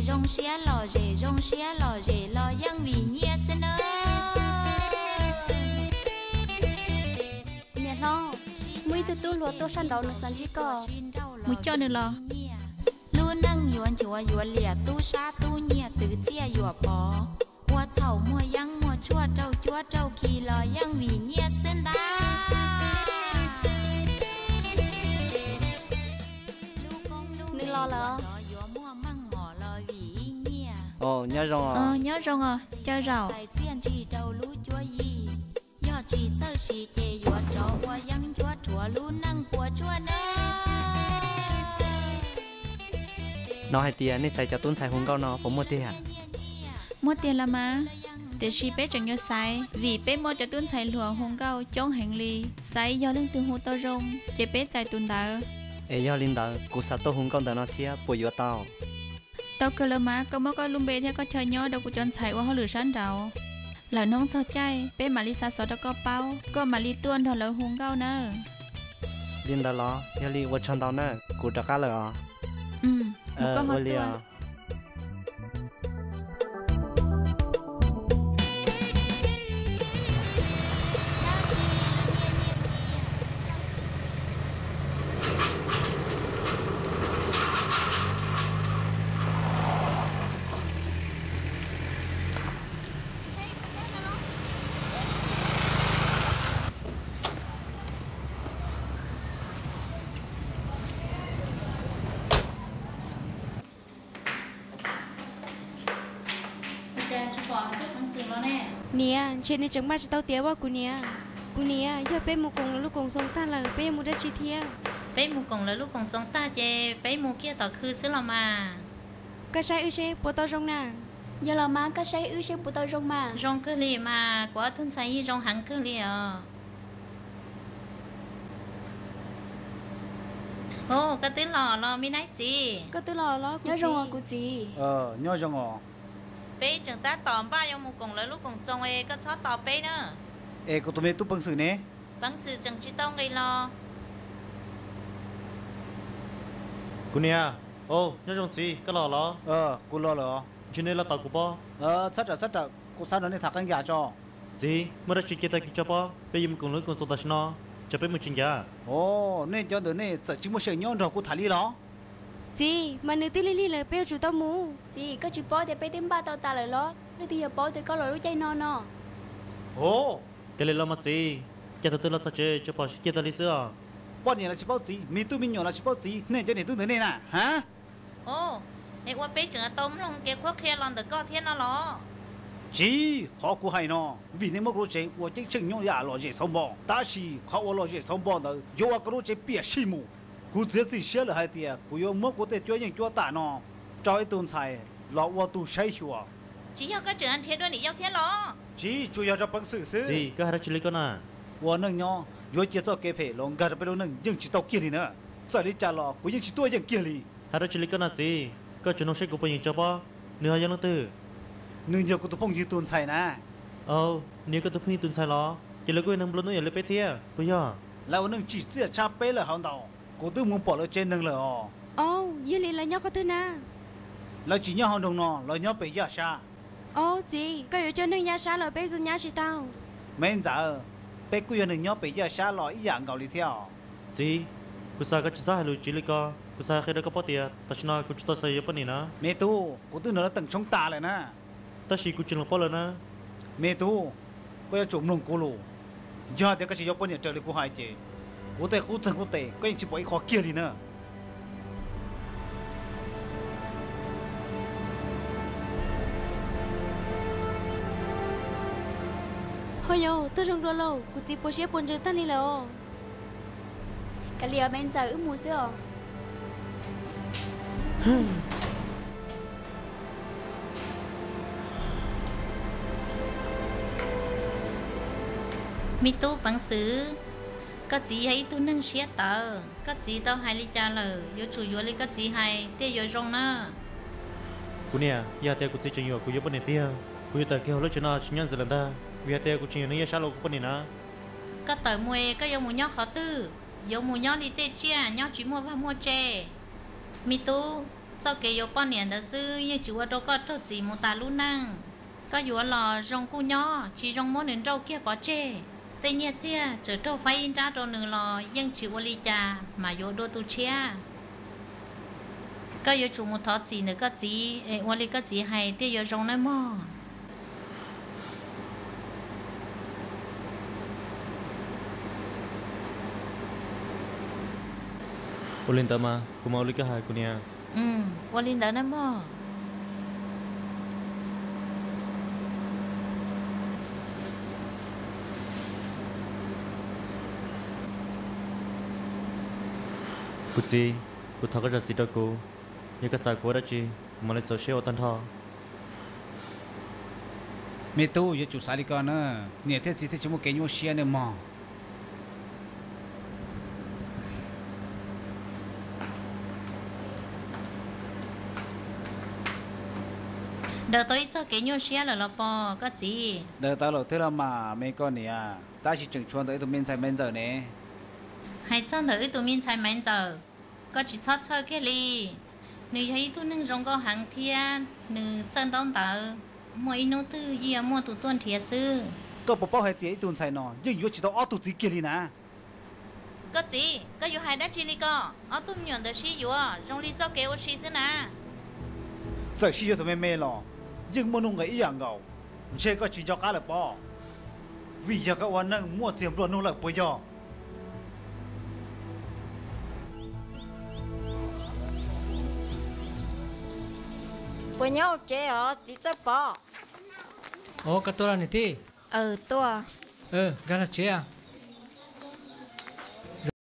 Zoo siab lom zem, zoo siab lom zem los yeej vim nyiaj xwb nawb. Niam hlob, muaj ib tug tub hluas tuaj sab nraud, nws xav ntsib koj. Mus coj nws los. Lub neej yuav nchuav yuav liam, tub sab tub nyiag twv txiaj yuam pov, ua txhaum muag yeeb muag tshuaj rau cuab rau khi los yeej vim nyiaj xwb ntag. Nws los lawm. Nyob zoo os, caw zaum. Yog tsis txawj siv ces yuav rov ua yeeb ncuab rhuav lub neej puas tsuaj nawb. No hais tias nej txhais cov tub ntxhais hu nkauj no puas muaj tiag? Muaj tiag los mas, tiam sis peb tseem yuav xaiv, vim peb muaj cov tub ntxhais hluas hu nkauj coob heev li. Xaiv yog leej twg hu tau zoo ces peb txais tus ntawd. Es yog li ntawd kuv xav tuaj hu nkauj ntawm no thiab, puas yuav tau? Tau kawg lawm mas, koj muab koj lub npe thiab koj chaw nyob rau kuv cov ntxhais ua hauj lwm sab nraud. Lwm hnub txog caij peb mam li xa xov rau koj paub, koj mam li tuaj nrog lawv hu nkauj nawb. Li ntawd los yog li, ua tsaug ntau na, kuv rov qab lawm os. Ua li os. Niam, ntshe nws tseem maj tsis tau tiav os kuv niam. Kuv niam, yog peb mus koom lawv lub koom txoos tag lawm peb yuav mus dab tsi thiab? Peb mus koom lawv lub koom txoos tag ces peb mus kiag tom khw xwb los mas. Koj saib wb seb puas tau zoo na. Yog los mas koj saib wb seb puas tau zoo mas. Zoo kawg li mas, kuv ob tug ntxhais yeej zoo heev kawg li os. Os, koj twb los los me nab txiv. Koj twb los los kuv txiv. Nyob zoo os kuv txiv. Nyob zoo os. Peb tseem tab tom npaj yuav mus koom lawv lub koom txoos es koj txhob tos peb na. Es kuv tus me tub peev xwm ne? Peev xwm tseem tsis tau nqis los. Kuv niam. Os, nyob zoo txiv, koj los los? Kuv los lawm os. Ntshe nej los tos kuv pob. Txhob rawm txhob rawm, kuv xav nrog nej tham qee yam tso. Txiv, muaj dab tsi cia tag kis tso pob, peb yuav mus koom lawv lub koom txoos tam sim no, tsam peb mus tsis ncav. Os, nej cov ntawm nej txawm tsis muaj sij hawm nyob nrog kuv tham li los? Txiv, mas nws twb lig lig lawm peb yuav tsum tau mus. Txiv, koj tsis paub tias peb twb npaj tau tas lawm los? Leej twg yuav paub tias koj los lub caij no no? Os, cia li los mas txiv, cas thaum twg los txog tsev tsuas pom sib ceg tag li xwb os. Poj niam los tsis paub txiv, me tub me nyuam los tsis paub txiv, nej cov niam tub ntawm nej na ha. Os, es ua peb tseem tau mloog kev qhuab qhia los ntawm koj thiab no los? Txiv, qhov kuv hais no, vim nej muab kuv lub tsev ua ceeb tsheej nyob yam lom zem xauv npo, tab sis qhov ua lom zem xauv npo ntawd yuav ua koj lub tsev piam sij mus. Kuv txiav txim siab lawm hais tias kuv yuav muab kuv tej cuab yeej cuab tam no rau ib tug ntxhais los ua tus saib xyuas. Tsis yog koj tseem nrhiav dua niam yau thiab los? Tsis, tsuas yog rau peev xwm xwb. Txiv, koj hais dab tsi li koj na? Ua neej nyob yuav cia txoj kev phem los nkag rau peb lub neej yeej tsis tau kiag li na. Txawm li cas los kuv yeej tsis tuaj yeem kiag li. Hais dab tsi li koj na txiv, koj tsuas nug seb kuv puas yeem tso pob, nws ho yog leej twg? Nws yog kuv tus phooj ywg tus ntxhais na. Au, nws yog koj tus phooj ywg tus ntxhais los? Ces lawv kuj yog neeg nplua nuj ib yam li peb thiab puas yog? Lawv ua neej tsim txiaj tshaj peb lawm hauv ntau. Kuv twb mus pom lawv tsev neeg lawm os. Au, yog li lawv nyob qhov twg na? Lawv tsis nyob hauv nroog no, lawv nyob pem yaj sab. Au txiv, koj yuav coj neeg yaj sab los peb tus nyab tsis tau. Me ntxawm, peb kuj yog neeg nyob pem yaj sab los ib yam nkaus li thiab os. Txiv, kuv xav koj tsis txhob hais lus tsiv li ko, kuv xav qhia rau koj paub tias tam sim no kuv tsis tau xav yuav poj niam na. Me tub, kuv twb nrog lawv teem tshoob tas lawm na. Tab sis kuv tsis los paub lawm na. Me tub, koj yuav tsum mloog kuv lus. Yog tias koj tsis yuav poj niam raws li kuv hais ces kuv tej qub txeeg qub tes koj yeej tsis pom ib qho kiag li na. Ho yog, tuaj zoo dua lauj, kuv txiv puas siab puas ntsws tag li lawm os. Kav liam me ntxawm, wb mus xwb os. Me tub peev xwm, koj txiv yog ib tug neeg siab tawv, koj txiv tau hais li cas lawm yuav tsum yuav li koj txiv hais thiaj yuav zoo na. Kuv niam, yog hais tias kuv txiv tseem yuam kuv yuav poj niam tiag, kuv yuav tawm kiag hauv lub tsev no tsis nyob ntxiv lawm ntag, vim hais tias kuv tseem yuav neeg yaj sab los kuv poj niam na. Koj tawm mus es koj yuav mus nyob qhov twg? Yuav mus nyob li tej tsiaj nyob tsis muaj vaj muaj tse. Me tub, Txoj kev yuav poj niam ntawd xwb yeej tsis ua rau koj raug txim mus tas lub neej. Koj yuav los zoo kuj nyob, tsis zoo muab nws nrauj kiag pov tseg. Tej nyiaj txiag txawm raug faib ib nrab rau nws los yeej tsis ua li cas mas yuav dua tus tshiab. Koj yuav tsum mus thov txim ntawm koj txiv es ua li koj txiv hais thiaj yuav zoo nawb mog. Ua li ntawd mas kuv mam ua li koj hais kuv niam. Ua li ntawd nawb mog. Kuv txiv, kuv thov koj zam txim rau kuv. Yog koj xav kuv ua dab tsi, kuv mam li txaus siab ua tag nrho. Me tub, yuav tsum xav li ko na, niam thiab txiv thiaj tsis muaj kev nyuaj siab nawb mog. Daws tau ib txoj kev nyuaj siab lawm los pog koj txiv? Daws tau lawm thiab los mas me koj niam, tab sis tseem tshuav ntawm ib tug me ntxhais Maiv Ntxawm ne. Hais txog ntawm wb tus me ntxhais Maiv Ntxawm, koj tsis txhob txhawj kiag li. Nws yog ib tug neeg zoo nkauj heev thiab nws txawj ntaub ntawv, muaj ib hnub twg yeej yuav muaj tus tuaj nrhiav xwb. Koj puas paub hais tias ib tug ntxhais no yeej yuav tsis tau ob tug txiv kiag li na? Koj txiv, koj yuav hais dab tsi li ko? Ob tug me nyuam ntawd sib yuav zoo li txoj kev ua si xwb na. Txawm sib yuav thaum me me los yeej muaj nuj nqis ib yam nkaus. Ntshe koj tsis nco qab lawm pob, vim yog koj ua neej muaj txiag nplua nuj lawm puas yog? Puas nyob hauv tsev os txiv Txawj Pov? Os, koj tuaj los niam tij? Tuaj. Nkag los tsev.